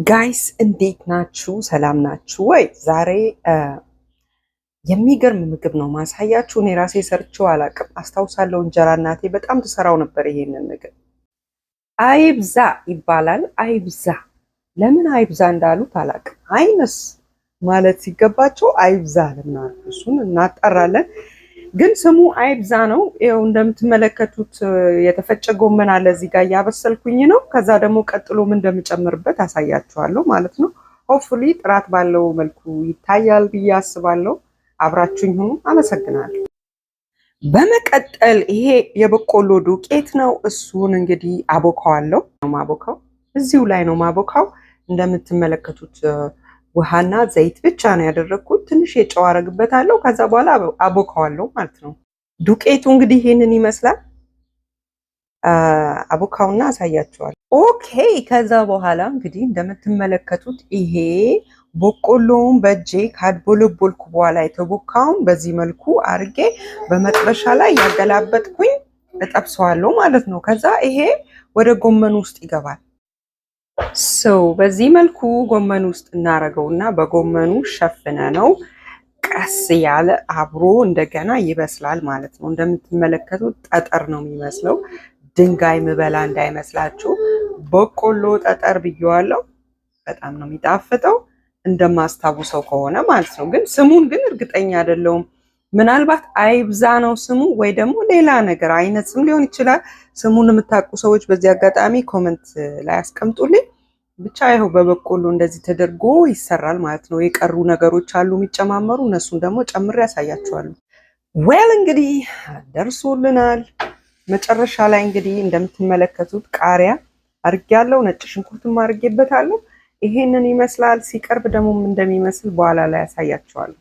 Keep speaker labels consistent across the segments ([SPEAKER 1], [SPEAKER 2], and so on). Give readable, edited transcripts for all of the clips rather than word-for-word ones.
[SPEAKER 1] Guys፣ እንዴት ናችሁ? ሰላም ናችሁ ወይ? ዛሬ የሚገርም ምግብ ነው ማሳያችሁ። እኔ ራሴ ሰርቼው አላቅም። አስታውሳለሁ እንጀራ እናቴ በጣም ትሰራው ነበር ይሄንን ምግብ። አይብዛ ይባላል። አይብዛ፣ ለምን አይብዛ እንዳሉት አላቅም። አይነስ ማለት ሲገባቸው አይብዛ ለምን አሉ? እሱን እናጣራለን። ግን ስሙ አይብዛ ነው። ይኸው እንደምትመለከቱት የተፈጨ ጎመን አለ፣ እዚህ ጋር እያበሰልኩኝ ነው። ከዛ ደግሞ ቀጥሎ ምን እንደምጨምርበት አሳያችኋለሁ ማለት ነው። Hopefully ጥራት ባለው መልኩ ይታያል ብዬ አስባለሁ። አብራችሁኝ ሁኑ። አመሰግናለሁ። በመቀጠል ይሄ የበቆሎ ዱቄት ነው። እሱን እንግዲህ አቦካዋለሁ። ማቦካው እዚሁ ላይ ነው ማቦካው። እንደምትመለከቱት ውሃና ዘይት ብቻ ነው ያደረግኩት። ትንሽ የጨው አረግበታለሁ። ከዛ በኋላ አቦካዋለሁ ማለት ነው። ዱቄቱ እንግዲህ ይሄንን ይመስላል። አቦካውና አሳያችኋለሁ። Okay፣ ከዛ በኋላ እንግዲህ እንደምትመለከቱት ይሄ በቆሎውን በእጄ ካድቦለቦልኩ በኋላ የተቦካውን በዚህ መልኩ አርጌ በመጥበሻ ላይ ያገላበጥኩኝ እጠብሰዋለሁ ማለት ነው። ከዛ ይሄ ወደ ጎመኑ ውስጥ ይገባል። So በዚህ መልኩ ጎመኑ ውስጥ እናረገውና በጎመኑ ሸፍነነው ቀስ እያለ አብሮ እንደገና ይበስላል ማለት ነው። እንደምትመለከቱት ጠጠር ነው የሚመስለው። ድንጋይ ምበላ እንዳይመስላችሁ። በቆሎ ጠጠር ብየዋለሁ። በጣም ነው የሚጣፍጠው እንደማስታውሰው ከሆነ ማለት ነው። ግን ስሙን ግን እርግጠኛ አይደለሁም። ምናልባት አይብዛ ነው ስሙ ወይ ደግሞ ሌላ ነገር አይነት ስም ሊሆን ይችላል። ስሙን የምታውቁ ሰዎች በዚህ አጋጣሚ comment ላይ አስቀምጡልኝ። ብቻ ይኸው በበቆሎ እንደዚህ ተደርጎ ይሰራል ማለት ነው። የቀሩ ነገሮች አሉ የሚጨማመሩ፣ እነሱን ደግሞ ጨምሬ ያሳያችኋለሁ። Well፣ እንግዲህ ደርሶልናል። መጨረሻ ላይ እንግዲህ እንደምትመለከቱት ቃሪያ አድርጌያለሁ፣ ነጭ ሽንኩርትም አድርጌበታለሁ። ይሄንን ይመስላል። ሲቀርብ ደግሞ ምን እንደሚመስል በኋላ ላይ ያሳያችኋለሁ።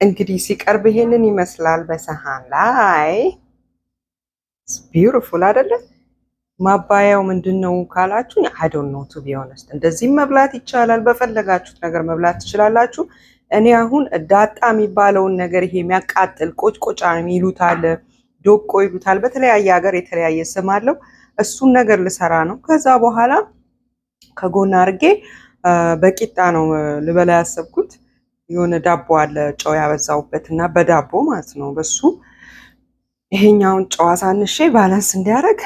[SPEAKER 1] እንግዲህ ሲቀርብ ይሄንን ይመስላል በሰሃን ላይ። Beautiful አይደለ? ማባያው ምንድን ነው ካላችሁ፣ I don't know, to be honest። እንደዚህም መብላት ይቻላል። በፈለጋችሁት ነገር መብላት ትችላላችሁ። እኔ አሁን ዳጣ የሚባለውን ነገር፣ ይሄ የሚያቃጥል ቆጭቆጫ የሚሉት አለ፣ ዶቆ ይሉታል። በተለያየ ሀገር የተለያየ ስም አለው። እሱን ነገር ልሰራ ነው። ከዛ በኋላ ከጎን አድርጌ በቂጣ ነው ልበላ ያሰብኩት። የሆነ ዳቦ አለ ጨው ያበዛውበት እና በዳቦ ማለት ነው። በሱ ይሄኛውን ጨው አሳንሼ balance እንዲያደርግ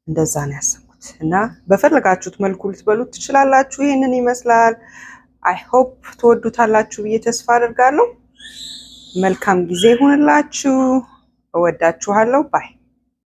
[SPEAKER 1] እንደዛ ነው ያሰብኩት። እና በፈለጋችሁት መልኩ ልትበሉት ትችላላችሁ። ይሄንን ይመስላል። I hope ትወዱታላችሁ ብዬ ተስፋ አደርጋለሁ። መልካም ጊዜ ይሁንላችሁ። እወዳችኋለሁ። Bye.